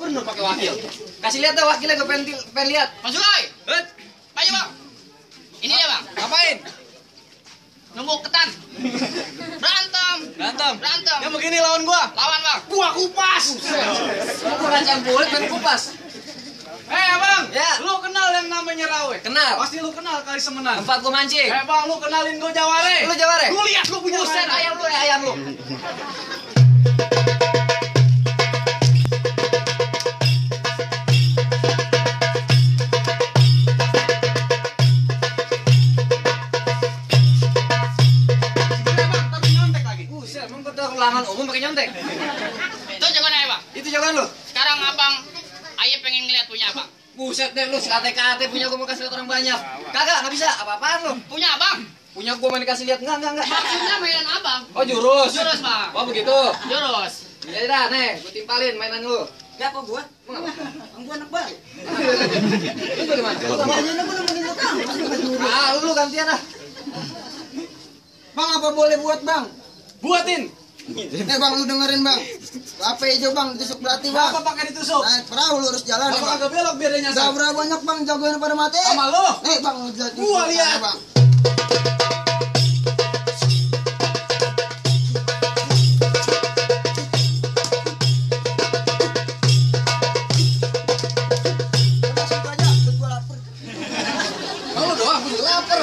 gubernur pakai wakil. Kasih lihat deh wakilnya, gue pengen lihat. Masuk oi. Ayo bang. Ini dia bang. Ngapain? Nunggu ketan. Berantem. Ya begini lawan gua. Lawan bang. Gua kupas. Lu bukan campurin, main kupas. Abang, Ya. lu kenal yang namanya Rawe? Kenal. Pasti lu kenal kali semenan. Tempat gua mancing. Bang, lu kenalin gua Jaware. Lu Jaware? Lu lihat lu punya Buset, mainan. ayam lu ya, ayam lu. Bang, tapi nyontek lagi. Buset, emang gua udah ulangan umum pakai nyontek. Itu jagoan aja bang. Itu jawaban lu. Sekarang abang, Ayo pengen ngeliat punya abang. Buset deh lu, sekate-kate punya gua mau kasih lihat orang banyak. Kagak, nggak bisa. Apa-apaan lu? Punya abang. Punya gua main dikasih lihat enggak. Maksudnya mainan abang. Oh, jurus. Jurus bang. Oh, begitu. Jurus. Ya dah, nih, gua timpalin mainan lu. Ya apa gua? Emang apa? Gua anak baru. Lu bagaimana? Makanya gua nemenin lu kamu, pasti bukan dulu. Ah, lu gantian ah. Bang, apa boleh buat bang? Buatin. Bang, lu dengerin bang. Apa hijau bang, ditusuk berarti bang. Apa pakai ditusuk? Naik perahu lurus jalan nih Apa bang. agak belok biar dia nyasar? Gak berapa banyak bang, jagoan pada mati. Sama lu. Nih bang, lu jadi. Gua lihat. Bang. Mau lu doang, gua juga lapar.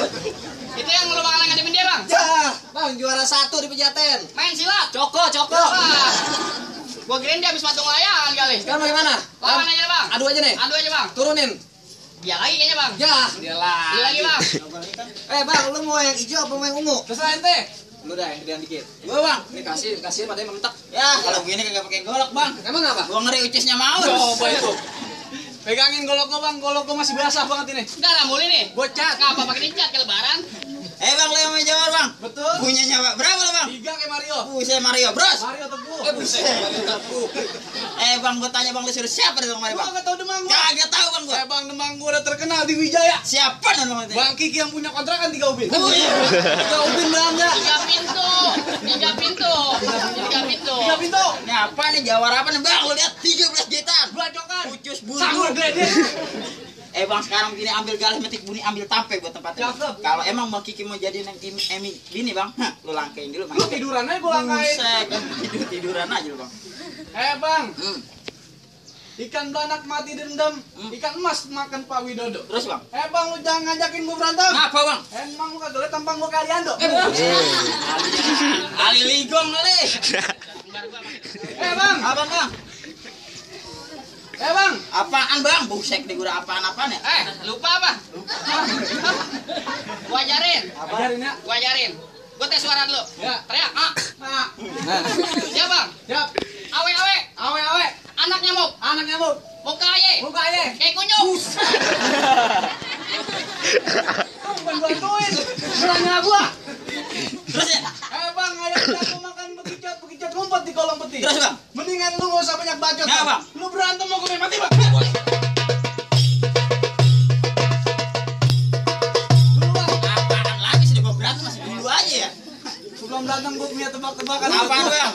Itu yang lu bakalan ngadepin dia bang. Ya, Bang, juara 1 di Pejaten. Main silat. Coko. Wah. Gua kirain dia habis patung layangan kali. Sekarang bagaimana? Lawan aja bang. Adu aja nih. Adu aja bang. Turunin. Dia lagi kayaknya bang. Ya, dia lah. Dia lagi bang. Bang, lu mau yang hijau apa mau yang ungu? Terserah ente. Lu dah yang gedean dikit. Gua bang. Ini kasih pada yang mentak. Ya, kalau begini kagak pakai golok bang. Emang apa? Gua ngeri ucisnya mau. Coba itu. Pegangin golok gua bang, golok gua masih basah banget ini. Udah lah muli nih. Gua cat. Ngapa pakai dicat ke lebaran? Bang, lu yang main Jawar bang. Betul. Punya nyawa berapa lo bang? 3 kayak Mario. Buset Mario Bros. Mario teguh. Buset. Bang, gua tanya bang, lu suruh siapa dari kemarin Gua bang? enggak tahu Demang gua. Kagak tahu bang gua. Bang, Demang gua udah terkenal di Wijaya. Siapa nama itu? Bang Kiki yang punya kontrakan 3 ubin. Oh, iya. 3 ubin belanja. 3 pintu. 3 pintu. 3 pintu. 3 pintu. Ini apa nih Jawar apa nih bang? Lu lihat 13 jutaan. Bacokan. Pucus Sangur bulu. gede. Bang, sekarang gini ambil galih metik buni ambil tampe buat tempatnya. Cakep. Kalau emang Bang Kiki mau jadi neng Emi bini bang, lu langkain dulu bang. Lu tiduran aja gua langkain. Buset, tiduran aja lu bang. Bang. Hmm. Ikan belanak mati dendam, ikan emas makan Pak Widodo. Terus bang? Bang, lu jangan ngajakin gua berantem. Ngapa bang? Emang lu kagak liat tampang gua kayak Aliando. Ali ligong kali. Bang. Abang bang. Bang. Apaan bang? Busek deh gua apaan ya? Lupa apa? Gua ajarin. Ajarin ya. Gua ajarin. Gua tes suara dulu. Ya. Teriak. Nah. Siap bang. Siap. Awe. Awe. Anak nyamuk. Anak nyamuk. Muka aye. Buka aja. Kayak kunyuk. Bukan bantuin. Serangnya gua. Terus ya? Bang, ayam jago makan bekicot ngumpet di kolong peti. Terus bang? Mendingan lu gak usah banyak bacot. Nggak, Bang. Lu berantem mau gue mati bang. Dulu bang. Apaan lagi sih gua berantem masih dulu aja ya? Sebelum berantem gue punya tebak-tebakan. Apaan bang?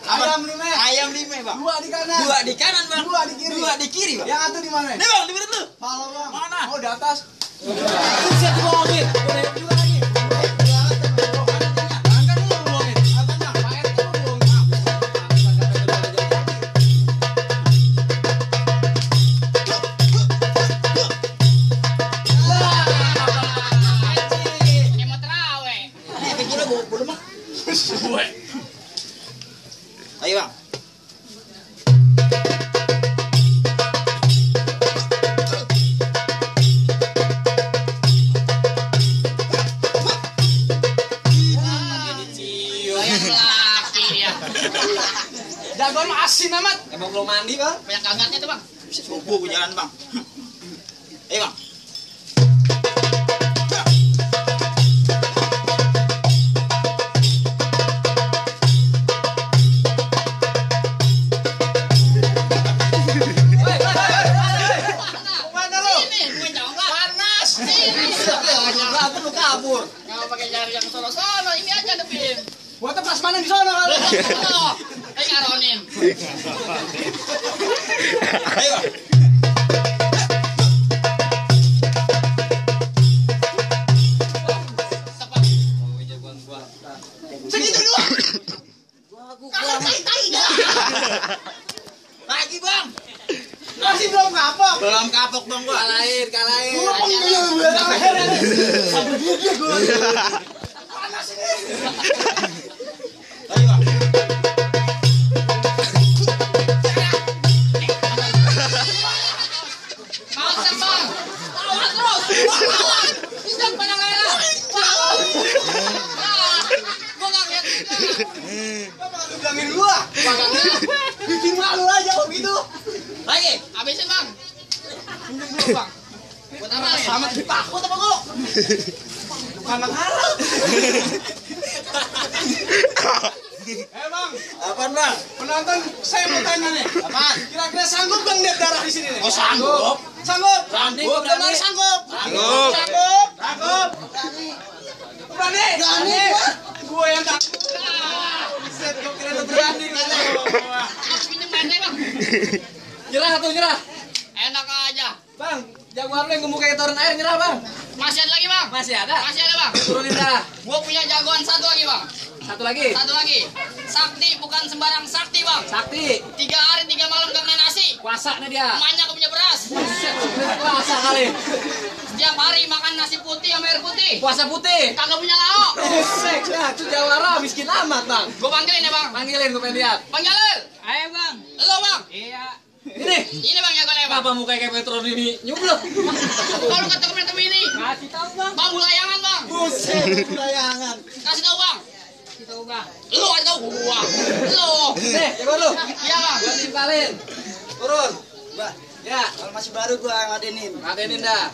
Ayam 5. Ayam 5 bang. 2 di kanan. 2 di kanan bang. 2 di kiri. 2 di kiri bang. Yang satu di mana? Nih bang, di mana lu? Pala bang. Mana? Oh di atas. Buset dibohongin. Boleh juga lagi. Angkat dulu bohongin. Angkatnya. Pak RT lu bohongin. Emot rawe. Pikir lu bulu mah. Ayo bang. Yang laki ya. Jagoan mah asin amat. Emang belum mandi, Bang? Banyak kagaknya tuh bang. Subuh gua jalan bang. Ayo bang. Mana lu? Sini, gue jauh nggak? Panas. Sini. Berantem lu kabur. Nggak pakai jari yang sono-sono, ini aja depin. Buatnya prasmanan di sana kali. Sono, ngaronin. Ayo. Segitu dua. Kagak tai-tai dah. Lagi, Bang. Masih belum kapok. Belum kapok, Bang, gua. Kalahin. Gua pengen sampai dia gua. Panas ini. Ayo, Bang. Kawasan bang, lawan terus, lawan, tidak pandang merah, lawan. Gua nggak lihat juga. Gua malah bilangin gua, bikin malu aja begitu. Lagi. Habisin bang. Minum dulu bang. Buat apa nih? Sama takut apa gua? Bukan mengharap. Bang, Apaan, Bang? penonton saya mau tanya nih. Apaan? Kira-kira sanggup bang lihat darah di sini nih? Oh, sanggup. Sanggup. Sanggup. Benar sanggup. Sanggup. Sanggup. Sanggup. Berani. Berani. Gua yang takut. Set, gua kira lu berani. Pinjem mainnya bang. Nyerah tuh, nyerah. Enak aja. Bang, jagoan lu yang gemuk kayak turun air nyerah, Bang. Masih ada lagi bang. Masih ada? Masih ada bang. Turunin dah. Gua punya jagoan satu lagi bang. Satu lagi. Satu lagi. Sakti bukan sembarang sakti bang. Sakti. 3 hari 3 malam gak kena nasi. Puasa nih dia. Emaknya gak punya beras. Buset, puasa kali. Setiap hari makan nasi putih sama air putih. Puasa putih. Kagak punya lauk. Buset, lah, itu jawara miskin amat, Bang. Gua panggilin ya bang. Panggilin, gue pengen lihat. Bang Jalil. Ayo bang. Lo bang. Iya. Ini, Ini bang jagoannya bang. kenapa muka kayak Petron ini nyublek? Kalau kata temen ini. Kasih tahu bang. Bang layangan bang. Buset, layangan. Kasih tahu bang. Kasih tahu bang. Lo kasih tahu gua. Lo. Nih, jagoan lu. Iya bang. Gua timpalin. Turun. Mbak, Ya, kalau masih baru gua ngadenin. ngadenin dah.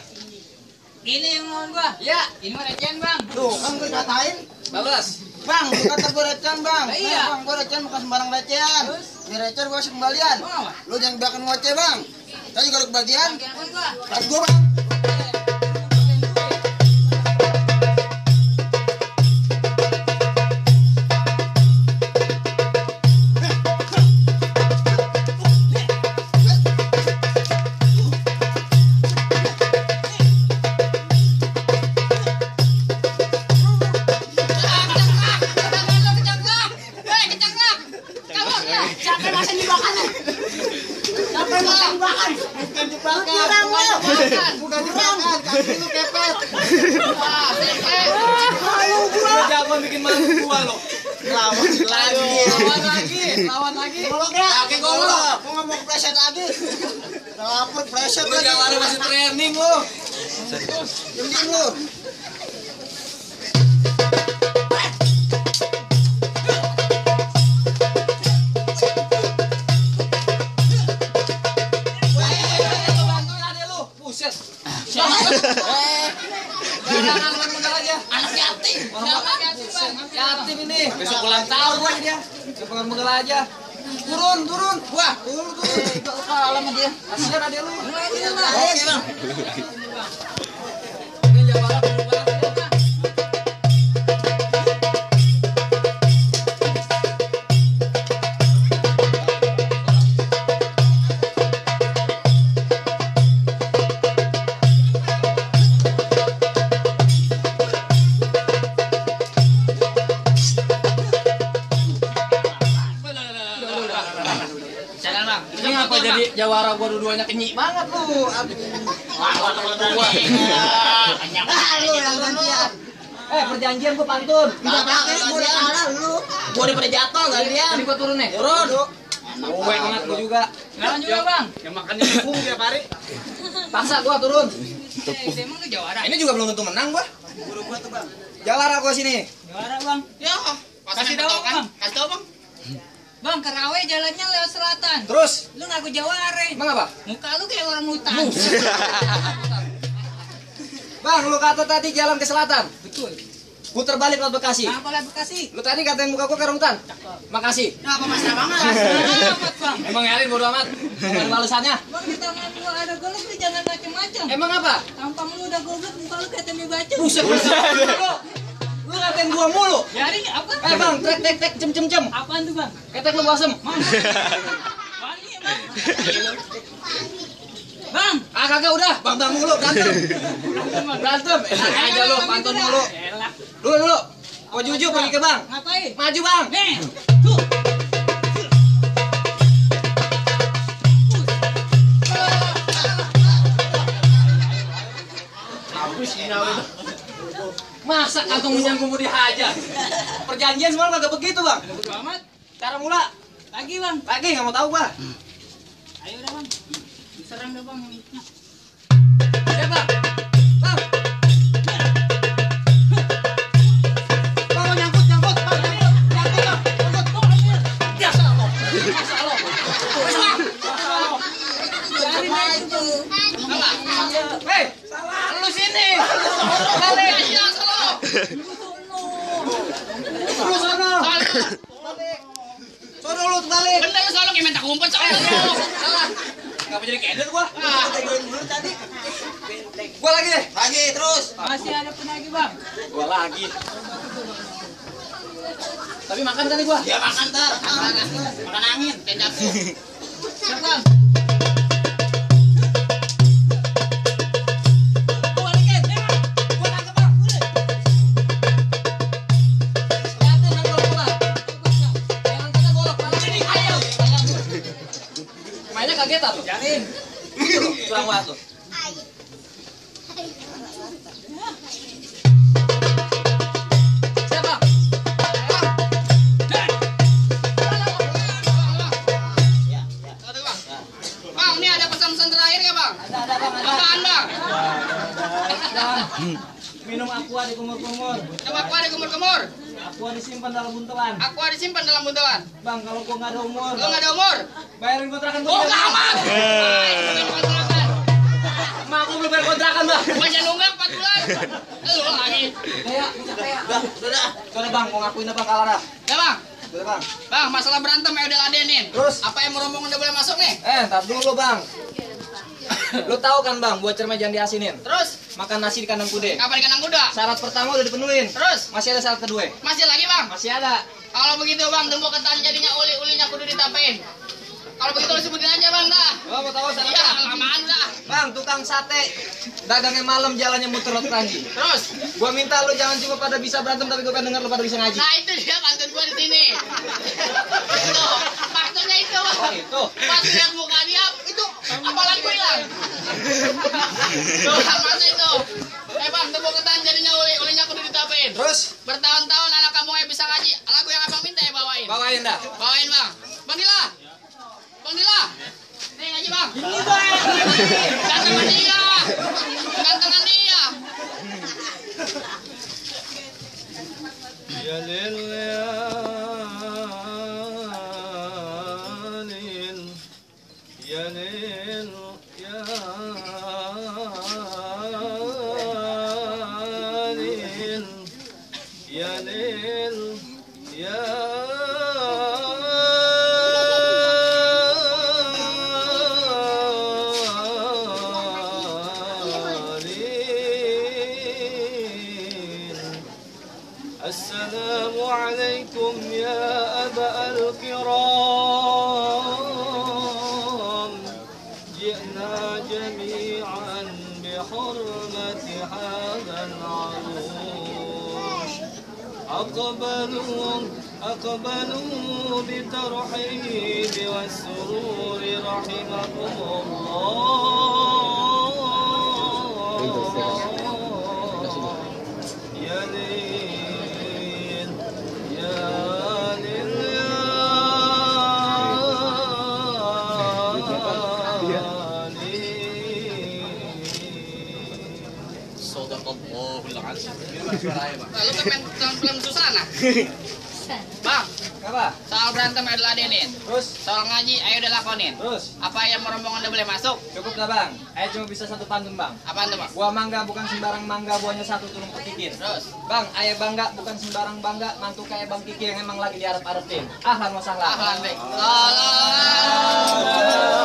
Ini yang lawan gua. Ya, Ini mah recehan bang. Tuh, kan gua katain. balas. Bang, lu kata gua recehan, Bang. Nah, iya. Bang, gua recehan bukan sembarang recehan. Ini recehan gua kasih kembalian. Mau apa? Lu jangan biarkan ngoceh, Bang. Tadi kalau kebagian, Bagian lawan gua. pas gua, Bang. Bukan jebakan, kaki lu kepet. Wah, kepet. Gua jagoan bikin malu gua lo. Lawan lagi. Lawan lagi. Golok ya? Kaki golok. Gua nggak mau preset lagi. Lapar preset Lu lagi. jawara masih training lu. Mending lu. Buset. Jangan mental aja. Anak yatim. Anak yatim bang. Yatim ini. Besok ulang tahun lagi dia. Jangan mental aja. Turun. Wah, turun. Kalah sama dia. Kasihan adek lu. Oke, Bang. Ini jawara perlu banget. Jangan bang. Ini ngapa jadi jawara gua dua-duanya kenyik banget lu. Aduh. Lu yang gantian. Perjanjian gua pantun. Tidak pakai, gua udah kalah lu. Gua daripada jatuh gantian. Tadi gua turun nih. Turun. Gue banget gua juga. Lawan juga bang. Yang makannya tepung tiap hari. Paksa gua turun. Emang lu jawara. Ini juga belum tentu menang gua. Buru gua tuh, Bang. Jawara gua sini. Jawara bang. Ya. Kasih tahu bang. Kasih tahu bang. Bang ke Rawe jalannya lewat selatan. Terus, Lu ngaku jawara. emang apa? Muka lu kayak orang hutan. Bang, lu kata tadi jalan ke selatan. Betul. Putar balik lewat Bekasi. Apa lah Bekasi? Lu tadi katain muka gua ke hutan. Makasih. Apa masalah banget? Selamat bang. Emang Yarin bodo amat. Ada balasannya. Bang di tangan gua ada golok lu jangan macem-macem. Emang apa? Tampang lu udah goblok, muka lu kayak tempe bacem. Buset. Lu ngatain gua mulu. Jari apa? Bang, tek tek tek cem cem cem. Apaan tuh bang? Ketek lu basem. Wangi Bang, Kagak udah, bang mulu berantem. Berantem, enak aja lu, pantun mulu. Dulu. Maju pergi ke bang. ngapain? Maju bang. Nih, tuh. Masa kantong minyak kumur dihajar? Perjanjian semalam kagak begitu bang. Bodo amat. Cara mula. Lagi bang. Lagi nggak mau tahu gua. Ayo dah bang. Diserang dah bang. Ya bang. Bang. Bang nyangkut. Bang nyangkut. Biasa lo. Biarin aja itu. Hei, lu sini. Balik. Terus sana. Sono lu balik. Bentar lu soalnya kayak minta kumpet soalnya. Salah. Ngapa jadi keder gua? Gua lagi deh. Lagi terus. Masih ada penagih bang. Gua lagi. Tapi makan kan nih gua? Ya makan ntar. Makan angin. Tendaku. Siap bang. Mainnya kagetan tuh. Janin. Curang banget tuh. Siapa? Bang, ini ada pesan-pesan terakhir ya bang? Ada bang, ada. Apaan bang? Minum aqua di kumur-kumur. Coba aqua di kumur-kumur. Aqua disimpan dalam buntelan. Aqua disimpan dalam buntelan. Bang, kalau gua nggak ada umur, Lu nggak ada umur? bayarin kontrakan gua. Oh nggak aman. Mak aku belum bayar kontrakan bang. Gua jangan nunggak 4 bulan. Lu lagi. Kayak, udah. Soalnya bang, mau ngakuin apa kalah dah. Ya bang. Udah bang. Bang, masalah berantem ya udah ladenin. Terus? Apa yang merombongan udah boleh masuk nih? Ntar dulu bang. Lu tahu kan bang, buat cermai jangan diasinin. Terus? Makan nasi di kandang kude. Apa di kandang kuda? Syarat pertama udah dipenuhin. Terus? Masih ada syarat kedua. Masih lagi bang? Masih ada. Kalau begitu bang, tunggu ketan jadinya uli-ulinya kudu ditapain. Kalau begitu lu sebutin aja bang dah. Oh, mau tahu Iya, syaratnya? lamaan dah. Bang, tukang sate. Dagangnya malam, jalannya muter rot keranji. Terus? Gua minta lu jangan cuma pada bisa berantem, tapi gua pengen denger lu pada bisa ngaji. Nah itu dia pantun gua di sini. Itu, maksudnya itu. Oh, itu. Pas lihat muka dia, itu apalagi gua hilang. Tuh, masa itu. Bang, tepuk ketan jadinya ulinya kudu ditapain. Terus? Bertahun-tahun anak kamu yang bisa ngaji, lagu yang abang minta ya bawain. Bawain dah. Bawain bang. Bang Dila. Bang Dila. Nih ngaji bang. Ini bang. Gantengan dia. Gantengan dia. يا ليل يا ليل يا ليل يا ليل يا السلام عليكم يا أبا الكرام جئنا جميعا بحرمة هذا العروس أقبلوا بالترحيب والسرور رحمكم الله يا ليل يا ليل يا Sadaqallahul azim. Lalu ke film Susana. Bang, Apa? soal berantem ayo diladenin. Terus? Soal ngaji ayo dilakonin. Terus? Apa yang merombongan udah boleh masuk? Cukup dah bang. Ayo cuma bisa satu pantun bang. Apaan tuh bang? Buah mangga bukan sembarang mangga, buahnya satu tulung petikin. Terus? Bang, ayah bangga bukan sembarang bangga, mantu kayak Bang Kiki yang emang lagi diarep-arepin. Ahlan wa sahlan. Ahlan baik. Allah.